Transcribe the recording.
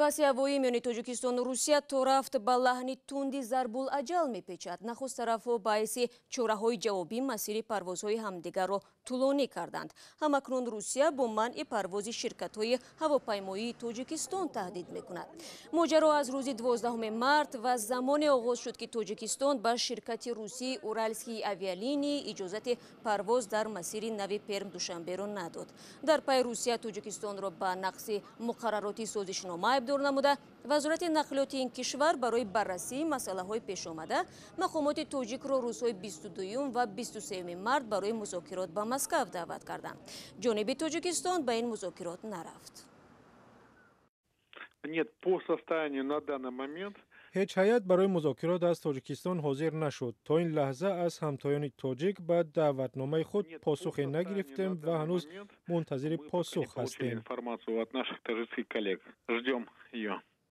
Баҳси ҳавоӣ миёни Тоҷикистону Русия то рафт ба лаҳни тунди зарбулаҷал мепечад. Нахуст тарафҳо ба ҳайси чораҳои ҷавобӣ масири парвозҳои ҳамдигарро тӯлонӣ карданд. Ҳамакнун Русия бо манъи парвози ширкатҳои ҳавопаймоии Тоҷикистон таҳдид мекунад. Моҷаро аз рӯзи 12 март ва замоне оғоз шуд, ки Тоҷикистон ба ширкати русии «Уральские авиалинии» иҷозати парвоз дар масири нави Перм Душанберо надод. Дар пай Русия Тоҷикистонро ба нақзи муқаррароти созишнома айбдор намуда, вазорати нақлиёти ин кишвар барои баррасии масъалаҳои пешомада мақомоти тоҷикро рӯзҳои 22 ва 23 март барои музокирот ба Москав даъват карданд. Ҷониби Тоҷикистон ба ин музокирот нарафт. Нет, по состоянию на данный момент. Ҳеҷ ҳайат барои музокирот аз Тоҷикистон ҳозир нашуд. То ин лаҳза аз ҳамтоёни тоҷик ба даъватномаи худ посухе нагирифтем ва ҳанӯз мунтазири посух ҳастем. Информацию от наших таджикских коллег. Ждем ее.